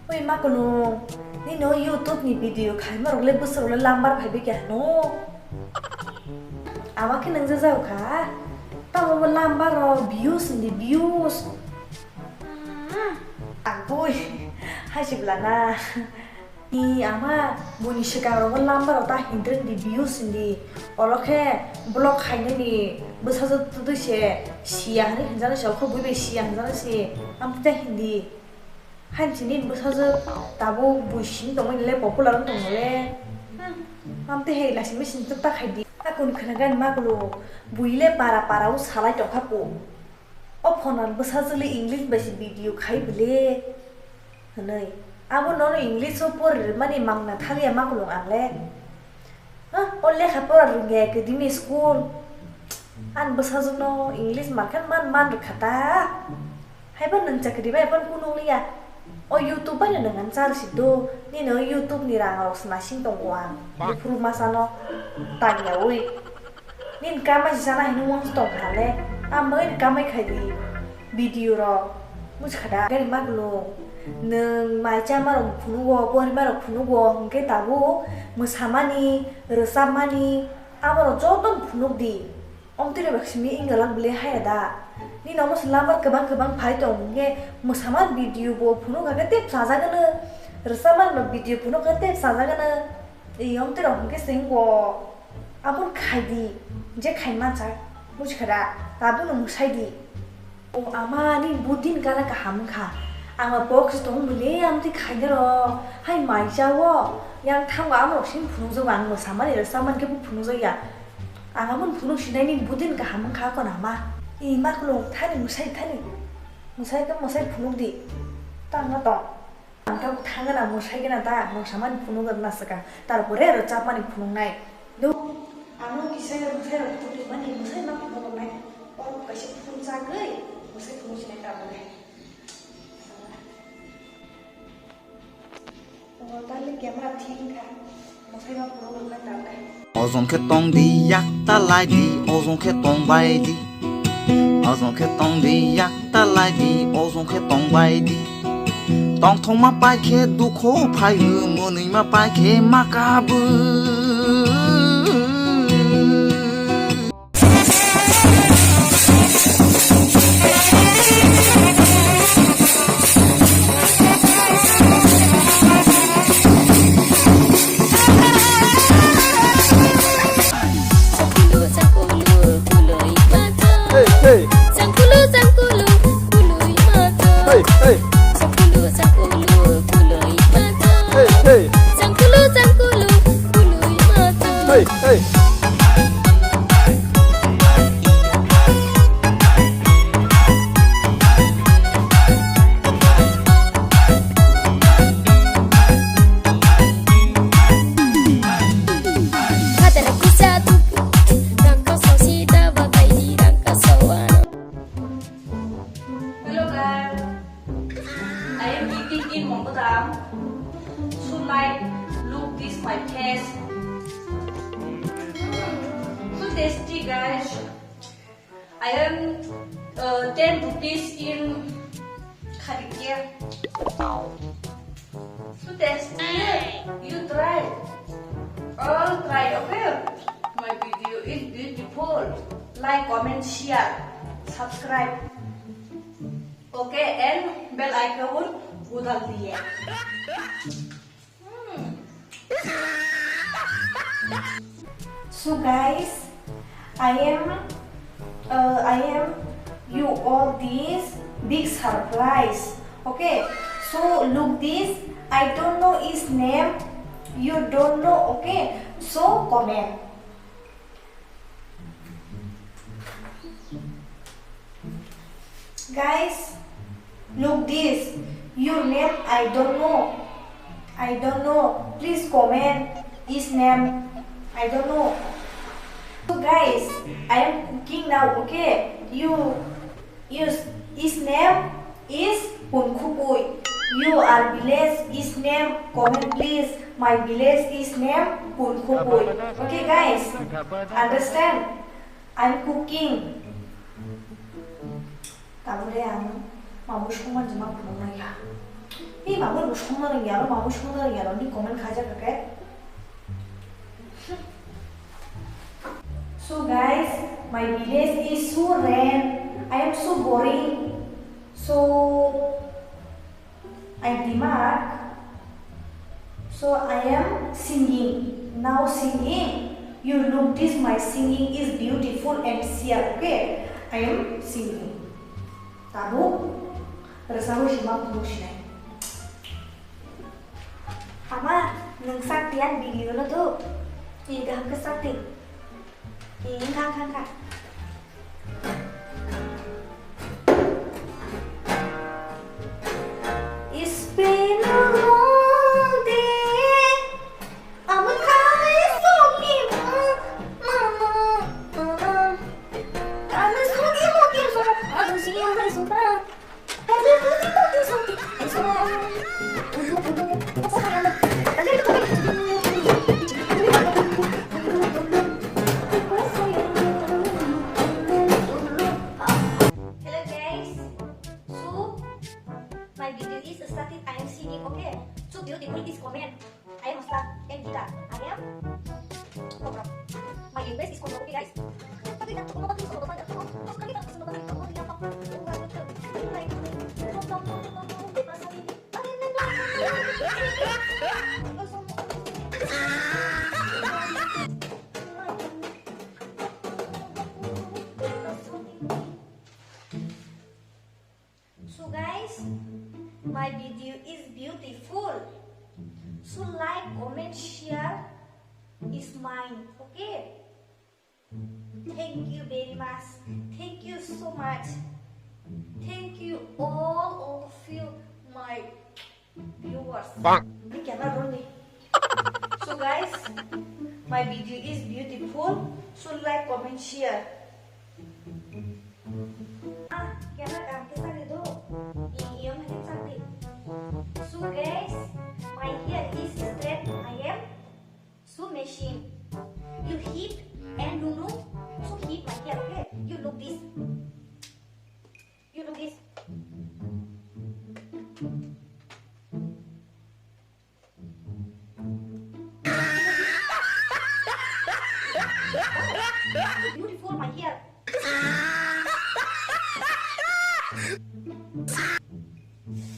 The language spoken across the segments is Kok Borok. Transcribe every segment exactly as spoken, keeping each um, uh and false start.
Oi makulung, nini o YouTube ni video khaima rok le bwswk rok le lambar phai bikya hwno. Ama khe nang jajao kha. Tamo bo lambar rok views ni views. Hmm, agoi. Hai si bwla na. Ni ama boni swkang rogo lambar rok ta hindrek ni views ni. Oro khe vlog khainani bwsajwk twi se siya hinwi hinjana se, okho bui bai siya hinjana se. Am ta hindi. Hain sini bwsajwk tabuk bui sini tongmani le popular wng tongmani le. Hmm, amte hei lasing bising tuk ta khai di. Akun khwna gani makulo bui le para para o salai tongkha po. O phone bwsajwk le English bai se video khai bwle hwnwi. Abo nono English o pori mani mangna thaliya makulo ang le. Ha, o lekha pora rwngya khe dini school. Ani bwsajwkno English mankhe man man rwkha ta. Haiba nwng chakri bai phano kunuk liya. O YouTube bai nwng ang charsi do. Nini o YouTube ni rang rok sna sing tongo ang. Buphuru masano tangyaui. Nini kamai si sana hinwi wng tong kha le. Ang bai kamai khai di. Video rok, buji kha da? Gari maglung, nwng mai chama rok phunugo, porima rok phunugo, hwnkhe tabuk mwsamani, rwchapmani, abo rok joto no phunuk di. Omtwi rok simi wngya lang bwle haya da? Nini omo se lambar kwbang kwbang phai tong, hwnkhe mwsama video bo phunuk kha khe tei phlajak gano, rwchapmani bo video phunuk kha khe tei phlajak gano. Ei omtwi rok hwnkhe se wngbo. Aboni khai di, je khai mansa, buji kha da, tabukno mwsai di. O ama, nini budin gana kaham wngkha. Ang bo box tong bwle, amtwi khaina rok, hai mai chao, yang thango amrok sini phunukjago, ang mwsamani rwchapmani khe bo phunukjakya. Ang abono phunuk sinai, nini budin kaham wngkha, kon ama. I maklung, thani mwsai, thani. Mwsai khe mwsai phunuk di. Tangna tong. Ang tabuk thangna mwsai gana ta, mwsamani phunuk rwna swkang, tarpore rwchapmani phunuknai. Do, ano kisa mwsai rok phunukmani, mwsai ma phunuknai. Oro kaisa phunuk chagwi, mwsai phunuk sinai tabukhe. Oro tali camera thik kha. Ojong khe tong di, yak ta lai di, ojong khe tong bai di. Ojong khe tong di, yak ta lai di, ojong khe tong bai di. Tong thongma pai khe dukho phai o, mwnwima pai khe ma kabwi. Hey, hey. Hey, hey. Hey, hey. Hey, hey. Hello guys, I am eating in Mongkodam. So like, look this my face. So tasty guys. I am uh, ten rupees in Kharikya. So tasty. You try. All try, okay? My video is beautiful. Like, comment, share, subscribe. Okay, and bell icon gudal diye. Hmm. So guys, I am, uh, I am you all this big surprise. Okay, so look this. I don't know his name. You don't know. Okay, so comment. Guys, look this. Your name I don't know. I don't know. Please comment his name. I don't know. So guys, I am cooking now, okay? You use his name is Punkhupui. You are village is name comment please. My village is name Punkhupui. Okay guys, understand? I'm cooking. Tabule ang mamu songman jema phunuknai kha. Ni mamui bo songna rwngya, aro mamui songna rwngya, aro ni comment khaijak khe. So guys, my village is so rain. I am so boring. So I am Dimag. So I am singing. Now singing. You look this, my singing is beautiful and share. Okay, I am singing. Tabuk rwchapwi sima phunuk sinai. Ama, nwng sak di, ani video no do. Ni kaham khe sak di. Ni wngkha, wngkha, wngkha. It's been a long day. I'm a tired smoking, mama, mama. I'm a smoking, smoking, so I don't see you, so bad. Hello guys, so my video is started. I am singing, okay? So beautiful is comment. I am Ustad and guitar. I am Kokborok. My language is Kokborok, okay, guys? So guys, my video is beautiful. So like, comment, share is mine, okay? Thank you very much. Thank you so much. Thank you all of you, my viewers. Bang. Ni kena roni. So guys, my video is beautiful. So like, comment, share. Ah, kena kam ke sari do. Ini yang hanya sari. So guys, my hair is straight. I am so machine. You hip and Nunu. So hip my hair, okay? You look this. You look this. Beautiful my hair.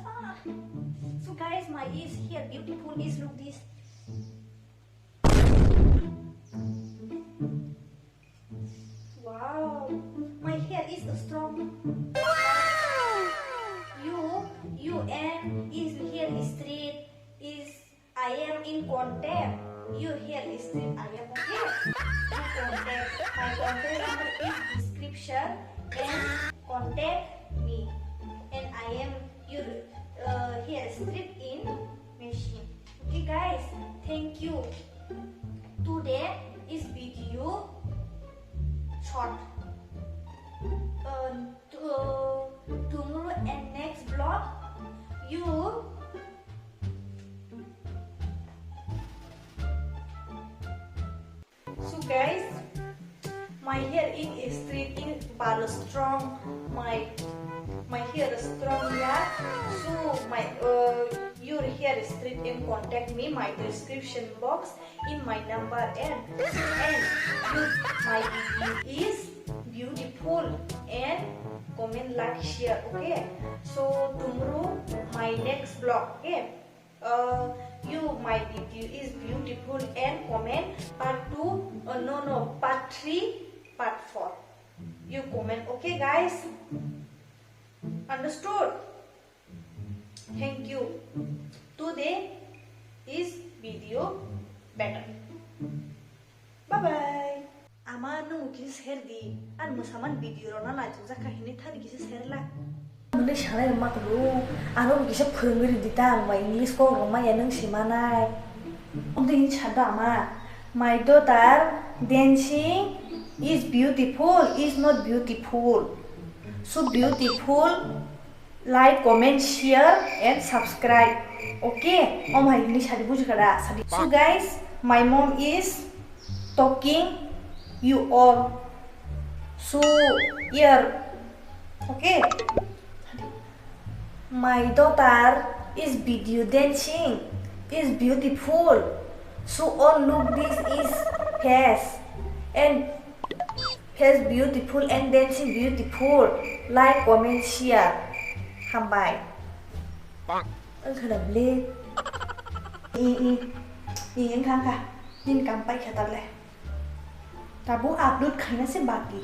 Ah. So guys, my is hair beautiful is look this. Wow, my hair is strong. You, you and is hair straight is I am in contact. You hair straight I am okay. You contact. My contact number is description and contact me. And I am your uh, hair straight in machine. Okay guys, thank you. Today is video short. Uh, to, uh, tomorrow and next vlog, you. So guys, my hair in straight in balo strong, my my hair strong ya. So my uh, your hair straight in contact me my description box in my number and and you my video is beautiful and comment like share, okay? So tomorrow my next vlog, okay? Uh, you, my video is beautiful and comment part two, uh, no, no, part three, part four. You comment, okay, guys? Understood? Thank you. Today is video better. Bye bye. Ama nwng kisa share di, ani mwsaman video rok na naitukjak kha hinwi thani kisa share la. Mwnwi sanai rok ma kwrwng, ano bo kisa phwrwngwi rwdi ta, ang bai English kok rok maya nwng se manai. Omo twi hinwi sa do ama, my daughter dancing is beautiful, is not beautiful. So beautiful. Like, comment, share and subscribe. Okay? Omo hai hinwi sadi buji kha da? Sadi. So guys, my mom is talking you all. So here. Okay? My daughter Is video dancing is beautiful. So all look this is face and face beautiful and dancing beautiful. Like, comment, share. Hambai. Wngkha da ble. I, i, i, wngkha, wngkha. Nini kam paikha tale. Tabuk upload khaina se baki.